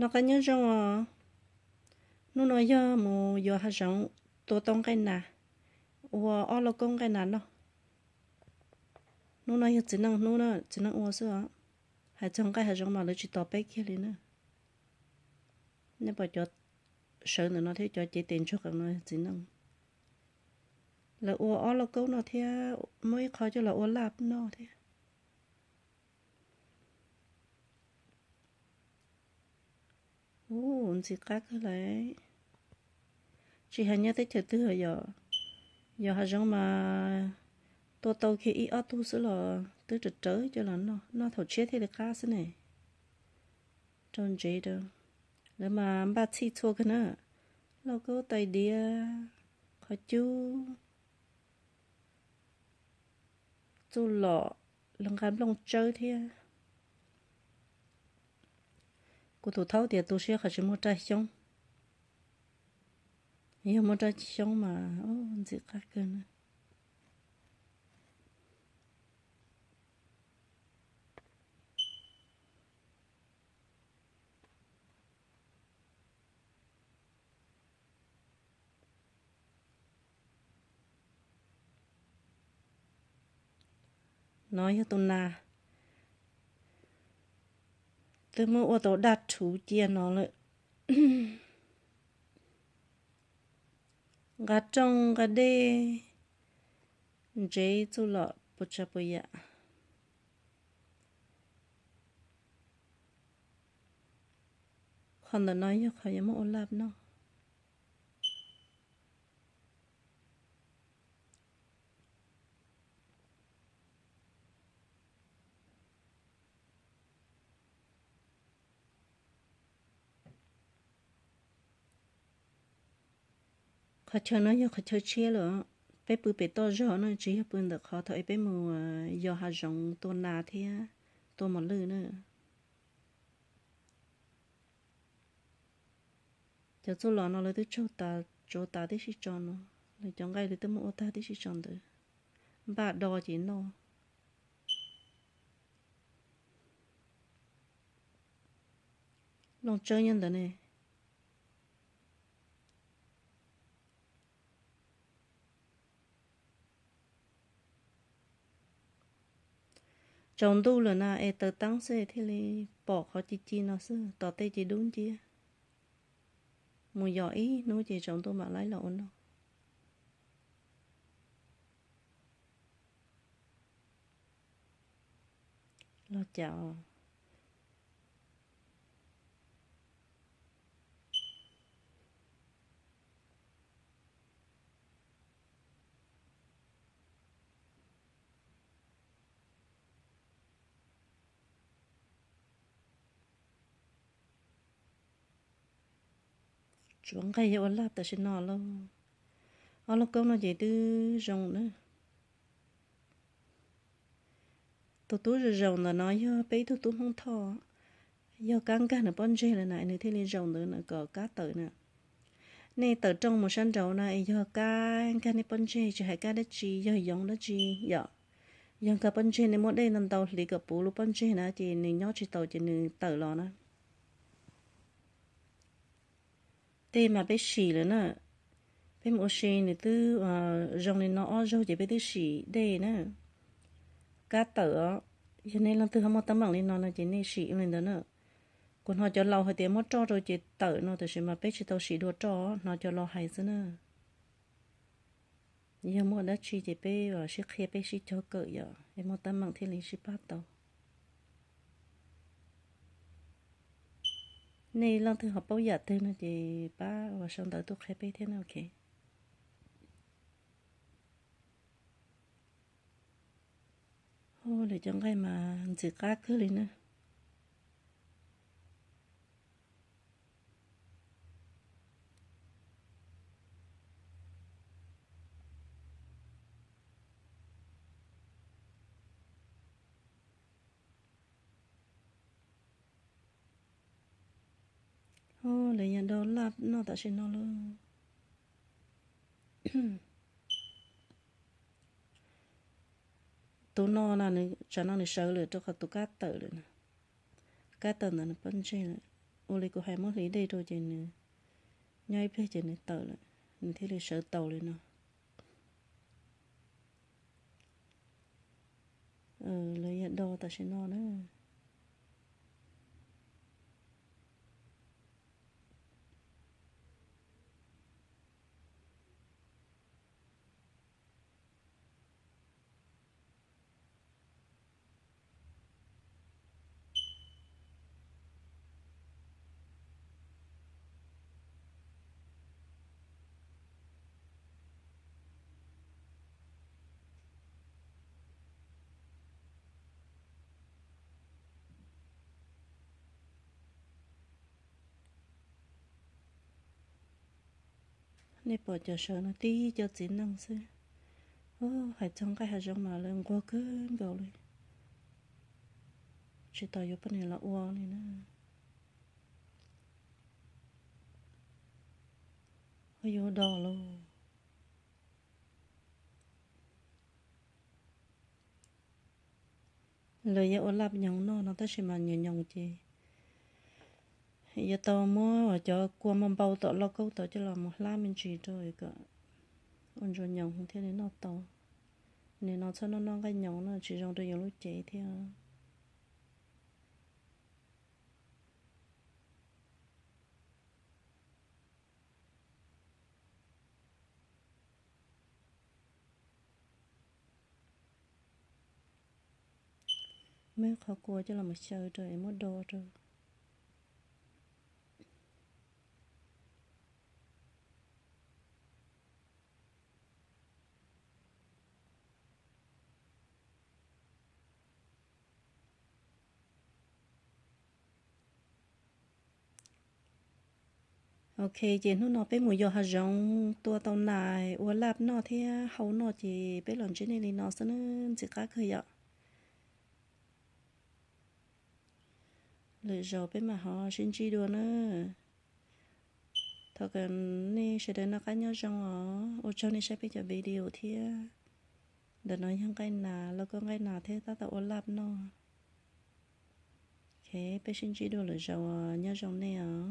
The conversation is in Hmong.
Noj qab nyob zoo os. Hnub no yog mus yuav hav zoov tua tau nqaij nas, ua ob lauj kaub nqaij nas noj. Hnub no yog txiv neej hnub na, txiv neej ua xwb os. Hais txog nqaij hav zoov mas lawv tsis tos peb kiag li na. Nej pom cov sawv ntawm no thiab cov cev tes ntsoog qees no yog txiv neej. Lawv ua ob lauj kaub no thiab, muaj ib qho coj los ua laj noj thiab. Ub, ntxim qab kawg lawm. Tsis hais nyob teb chaws twg yom, yog hav zoov mas tua tau kiag ib ob tug xwb los twb rawv rawv coj los noj, noj thaum tshiab thiaj li qab xwb ne. Rau ntsev rau, lawv mas npaj txhij txhua kawg na, lauj kaub tais diav, qhov cub, txuj lom, lawv nqa nplooj tsawb thiab. Kuv tus thaub tias tu siab qhov tsis muaj raj xyoob. Yog muaj raj xyoob mas ntxim qab kawg na. No yog tus nas, twb muab ua tau daj rhuv cia no lawm. Nqa rooj nqa dej, ntsev txuj lom puas tsav puas yam. Qhov ntawm no yog qhov yuav muab ua laj noj. Qhov chaw no yog qhov chaw tshiab lawm, peb pw pem toj zog no tsis yog pw ntawm qhov thaum es peb mus yos hav zoov tua nas thiab tua mos lwj na. Cov txuj lom no lawv twb tsaug tas, tsuav tas tib si tso no, lawv cov nqaij lawv twb muab ua tag tib si tso ntawd, npaj do ces noj. Looj tsawb nyob ntawd ne. Tsaus ntuj lawm na es taws taab xwb thiaj li pom qhov ci ci no xwb, tom tej ces dub nciab. Mus yos ib hnub ces tsaus ntuj mam laib los ua noj. Los cas os. Tsuav nqaij yuav ua laj tam sim no lauj. Ob lub kaub no ces twb zoo na. Tus tub zoo zoo ntawm no yog peb ib tug tub Hmoob Thoj, yog kab nkag nws pob ntseg lawm na nws thiaj li zoo ntawd na kom kab tawm na. Nej tawm rooj mus sab nraud na es yog kab nkag nej pob ntseg tsis hais kab dab tsi yog yoov dab tsi yom, yog nkag pob ntseg nej muab dej ntau ntau hliv kom puv lub pob ntseg na ces nws nyob tsis tau ces nws tawm los na. Dej mas peb sim lawm na, peb mus ua si nws twb zoo li no ob zaug ces peb twb sim dej na. Kab tawm os, yog nej leej twg ho muaj teeb meem li no no ces nej sim li ntawd na. Kuv hnov cov laus hais tias muab roj rau ces tawm no tab sis mas peb tsis tau sim dua roj, hnov cov laus hais xwb na. Yog muaj dab tsi ces peb sib qhia peb sib cog kawm yom, es muaj teeb meem thiaj li sib pab tau. Nej leej twg ho paub yam twg no ces pab uas sau ntawv tuaj qhia peb thiab na, ok. Lawv cov nqaij mas ntxim qab kawg li na. Lawv yog do laj noj tam sim no lauj. Tus no na, tsam no nws sawv lawm rau qhov tus kab tawm lawm na. Kab tawm ntawd nws pob ntseg lawm. Ua li kuv hais muab hliv dej rau ces nws nyob ib pliag ces nws tawm lawm, nws thiaj li sawv taus li no. Lawv yog do tam sim no na. Nej pom cov sawv no tib cov txiv neej xwb. Hais txog nqaij hav zoov mas lawv nquag kawg nkaus li, tsis tau yuav poj niam los ua li na. Ua yuav do lauj. Lawv yuav ua laj nyoos noj no tab sis mas nyoos nyoos ces yuav tau muab cov kua npau npau tom lauj kaub tod coj los mus hlab me ntsis rau kom ua ntsuag nyoos thiaj li noj tau. Nim no txhob noj noj nqaij nyoos no tsis zoo rau yus lub cev thiab. Muab qhov kua coj los mus xyaw rau es muab do rau. Ok, ces hnub no peb mus yos hav zoov tua tau nas ua laj noj thiab hau noj ces peb los ntsib nej li no xwb nawb, ntxim qab kawg yom. Lwm zaus peb mam ho sib ntsib dua na. Thov kom nej sawv daws noj qab nyob zoo os, ua tsaug nej saib peb cov video thiab. Ntawm no yog nqaij nas, lauj kaub nqaij nas thiab tab tom ua laj noj. Ok, peb sib ntsib dua lwm zaus, nyob zoo nej os.